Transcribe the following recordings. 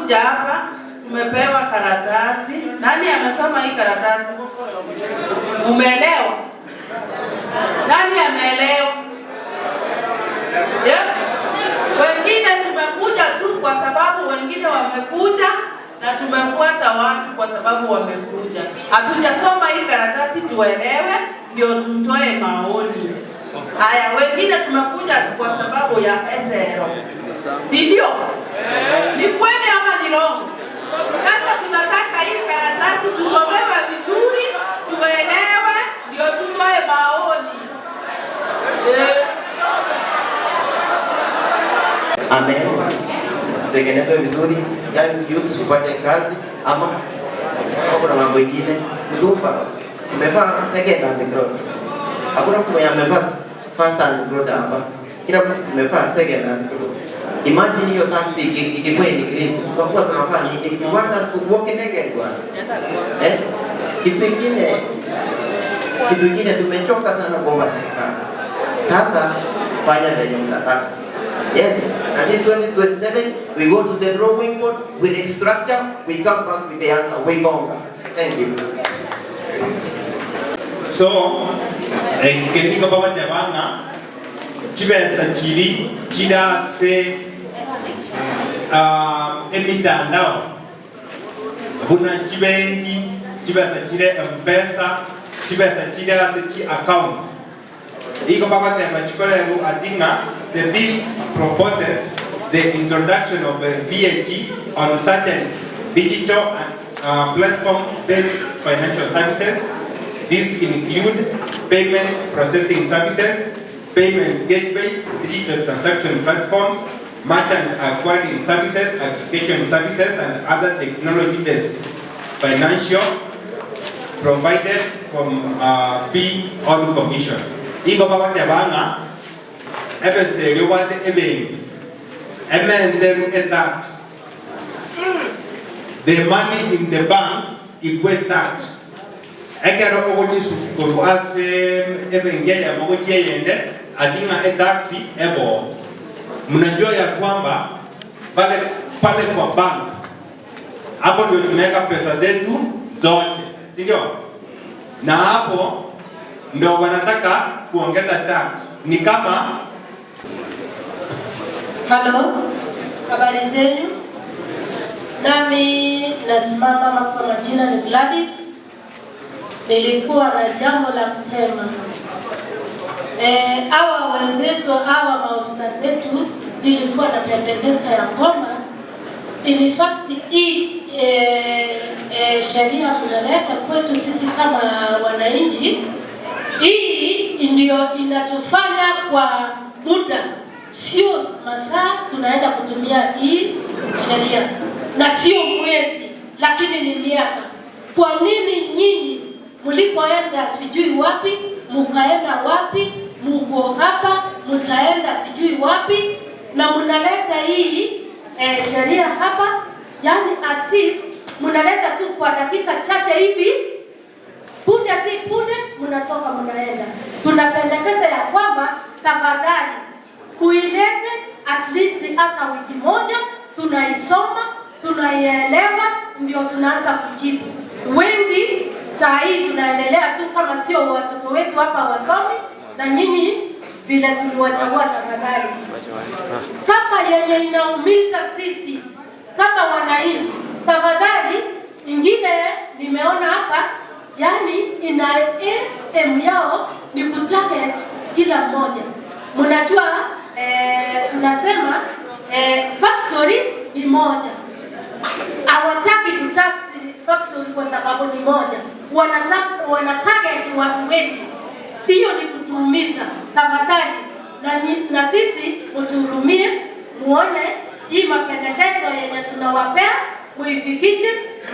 Tumekuja hapa tumepewa karatasi. Nani amesoma hii karatasi? Umeelewa? Nani ameelewa? Yeah? Wengine tumekuja tu kwa sababu wengine wamekuja na tumefuata watu kwa sababu wamekuja. Hatujasoma hii karatasi tuelewe, ndio tutoe maoni. Haya, wengine tumekuja kwa sababu ya SRO, si ndio? Ni kweli ama ni wrong? Sasa tunataka hii karatasi tusomewe vizuri, tuelewe, ndio tutoe maoni. Eh. Amen. Tengenezwe vizuri, young youths upate kazi ama kama kuna mambo ingine mtumba tumevaa second hand clothes. Hakuna mtu mwenye amevaa first hand clothes hapa. Kila mtu tumevaa second hand clothes. Imagine hiyo tax ikikuwa increase, tutakuwa tunavaa nini? You want us to walk naked bwana? Eh? Kitu kingine tumechoka sana kuomba serikali. Sasa fanya venye mnataka. Yes, na sisi 2027 we go to the drawing board, we restructure, we come back with the answer, we conquer. Thank you. So enkeniko babatebanga chibesa chiri chirase emitandao buna chibenki, chibesa chire Mpesa, chibesa chire ase chi accounts. Igo babateba chikoreru ating'a the bill proposes the introduction of a VAT on certain digital and platform-based financial services. These include payments processing services, payment gateways, digital transaction platforms, merchant acquiring services, application services, and other technology-based financial provided from fee or commission. Igo babatebanga ebese obwate ebenki emenderu etax, the money in the banks ikwe tax ekero ogochisukoru ase ebenki eyemo gochia eyende ating'a etax ebo. Mnajua ya kwamba pale pale kwa bank hapo ndio tumeweka pesa zetu zote, si ndio? Na hapo ndio wanataka kuongeza tax. Ni kama Halo, habari zenu? Nami nasimama kwa majina ni Gladys. Nilikuwa na jambo la kusema. Hawa wenzetu hawa maofisa zetu, nilikuwa na pendekeza ya kwamba in fact hii sheria mnaleta kwetu sisi kama wananchi, hii ndio inatufanya kwa muda, sio masaa tunaenda kutumia hii sheria, na sio mwezi, lakini ni miaka. Kwa nini nyinyi mlipoenda sijui wapi, mukaenda wapi, muko hapa, mtaenda sijui wapi, na mnaleta hii sheria hapa, yani as if mnaleta tu kwa dakika chache hivi, punde si punde mnatoka mnaenda. Tunapendekeza ya kwamba tafadhali kuilete at least hata wiki moja, tunaisoma tunaielewa, ndio tunaanza kujibu. Wengi saa hii tunaendelea tu kama sio watoto wetu hapa wasomi, na nyinyi vile tuliwachagua, tafadhali kama yenye inaumiza sisi kama wananchi, tafadhali. Ingine nimeona hapa, yani ina aim yao ni kutarget kila mmoja. Mnajua tunasema factory ni moja, hawataki kutax factory kwa sababu ni moja, wanataka wana target watu wengi. Hiyo ni kutuumiza. Tafadhali na sisi mtuhurumie, muone hii mapendekezo yenye tunawapea muifikishe,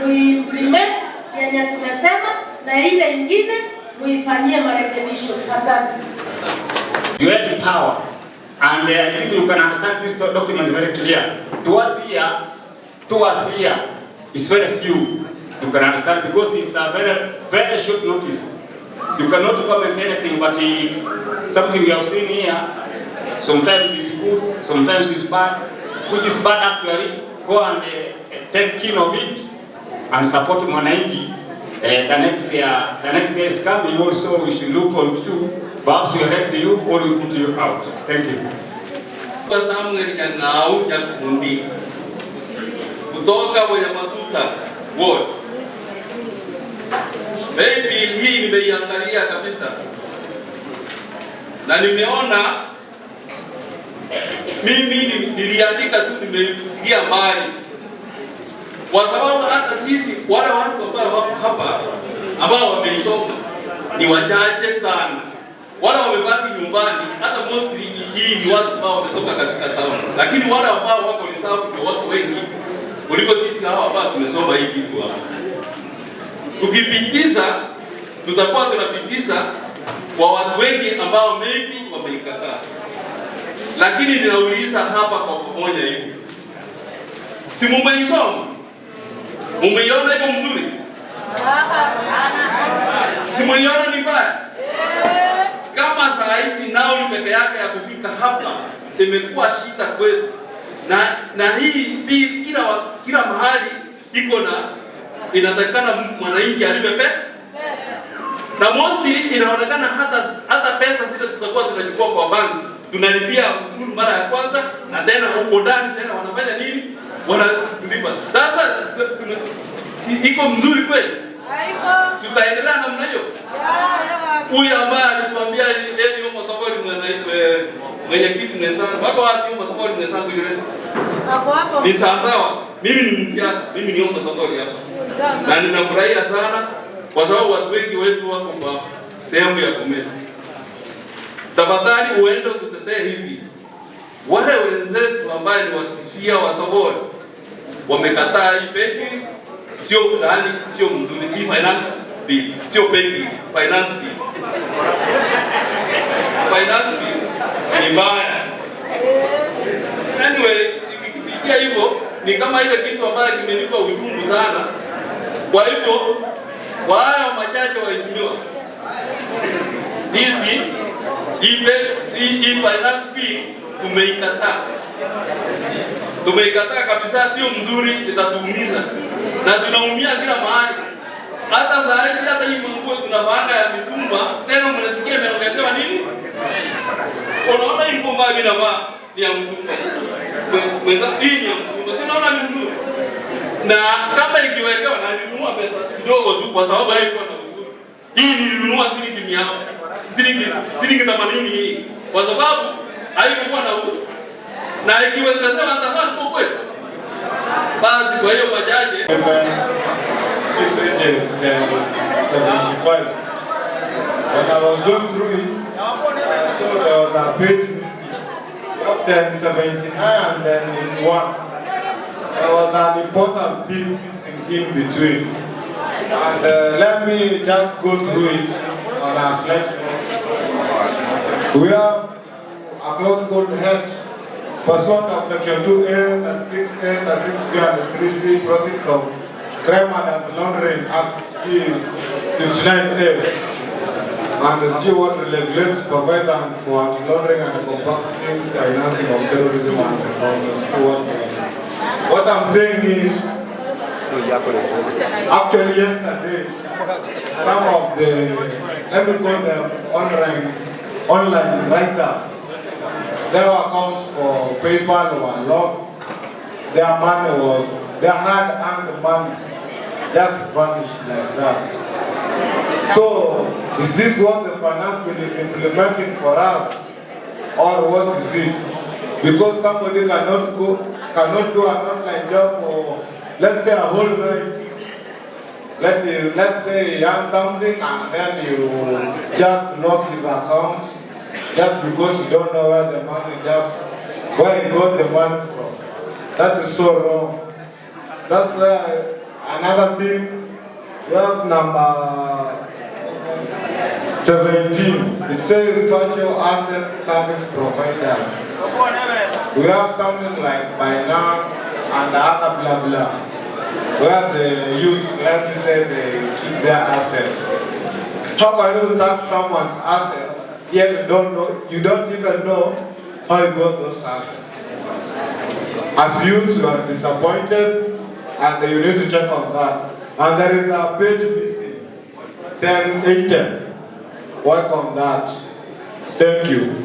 muimplement yenye tumesema, na ile ingine muifanyie marekebisho. Asante. You have power. And I think you can understand this document very clear. To us here, it's very few. You can understand because it's a very, very short notice. You cannot comment anything, but something we have seen here, sometimes it's good, sometimes it's bad, which is bad actually. go and take keen of it and support mwananchi the next year, the next year is coming also we should look on to perhaps we elect you or we put you out. Thank you. Kwa Samuel Nyang'au Nyakundi kutoka Wanyamasuta Ward. Maybe hii nimeiangalia kabisa na nimeona mimi niliandika tu, nimeipigia mbali kwa sababu hata sisi wale watu ambao wako hapa ambao wameisoma ni wachache sana. Wale wamebaki nyumbani, hata mostly hii ni watu ambao wametoka katika town, lakini wale ambao wako reserve ni watu wengi kuliko sisi hawa ambao tumesoma hii kitu hapa. Tukipitisha tutakuwa tunapitisha kwa watu wengi ambao maybe wameikataa, lakini ninauliza hapa kwa pamoja hivi, si mumeisoma? Mumeiona iko mzuri? Si muiona ni mbaya? Kama saa hizi nauli peke yake ya kufika hapa imekuwa shida kwetu, na hii bill kila mahali iko na inatakikana mwananchi alipe pesa na mostly inaonekana hata pesa zile tutakuwa tunachukua kwa banki tunalipia ushuru mara ya kwanza, na tena huko ndani tena wanafanya nini? Wanatulipa. Sasa iko mzuri kweli? Tutaendelea namna hiyo? Huyu ambaye alituambia yeye ni Matofali mwenyekiti mwenzangu, wako wapi Matofali mwenzangu yule? Ni sawa sawa. Mimi ni mtiaka, mimi ni Matofali hapa. Na ninafurahia sana kwa sababu watu wengi wetu wako kwa sehemu ya Bomet. Tafadhali uende ututetee hivi. Wale wenzetu ambao ni wakisia Watobori wamekataa hii paybill, sio yaani, sio mzuri hii finance bill, sio paybill, finance bill. Finance bill ni mbaya. Anyway, ikipitia hivyo ni kama ile kitu ambayo kimenipa uchungu sana. Kwa hivyo kwa hayo machache waheshimiwa, sisi hii finance bill tumeikataa, tumeikataa kabisa, sio mzuri, itatuumiza na tunaumia kila mahali. Hata saa hizi hata hii manguo tunapanga ya mitumba, tena mnasikia imeongezewa nini? Unaona hii nguo ambayo mimi navaa ni ya mtumba, hii ni ya mtumba, si unaona ni mzuri? Na kama ikiwekewa na nilinunua pesa kidogo tu, kwa sababu haikuwa na uzuri. Hii nilinunua shilingi 100, shilingi 80 hii, kwa sababu haikuwa na uzuri, na ikiwekewa nitavaa kwa kweli. Basi kwa hiyo majaji Page 75. When I was going through it, I saw there was a page then 79 and then in one. There was an important thing in between. And let me just go through it on a slide. We have a clause called H. Pursuant of section 2A and 6A and 6B and 3C proceeds of Crime and Anti-Laundering Act 59A and the G what regulates supervise and for anti-laundering and combating financing of terrorism and what I'm saying is, actually yesterday, some of the, let me call them online writers, their accounts for PayPal were locked. Their money was, their hard-earned money just vanished like that. So, is this what the finance bill is implementing for us, or what is it? Because somebody cannot do an online job for, let's say, a whole night. Let's say he earns something and then you just lock his account just because you don't know where the money just where he got the money from. That is so wrong. That's why another thing, we have number 17. It says virtual asset service providers. We have something like Binance and other blah blah, where the youth, let me say, they keep their assets. How can you tax someone's assets, yet you don't know, you don't even know how you got those assets? As youths, you are disappointed and you need to check on that. And there is a page missing, 1080. Work on that. Thank you.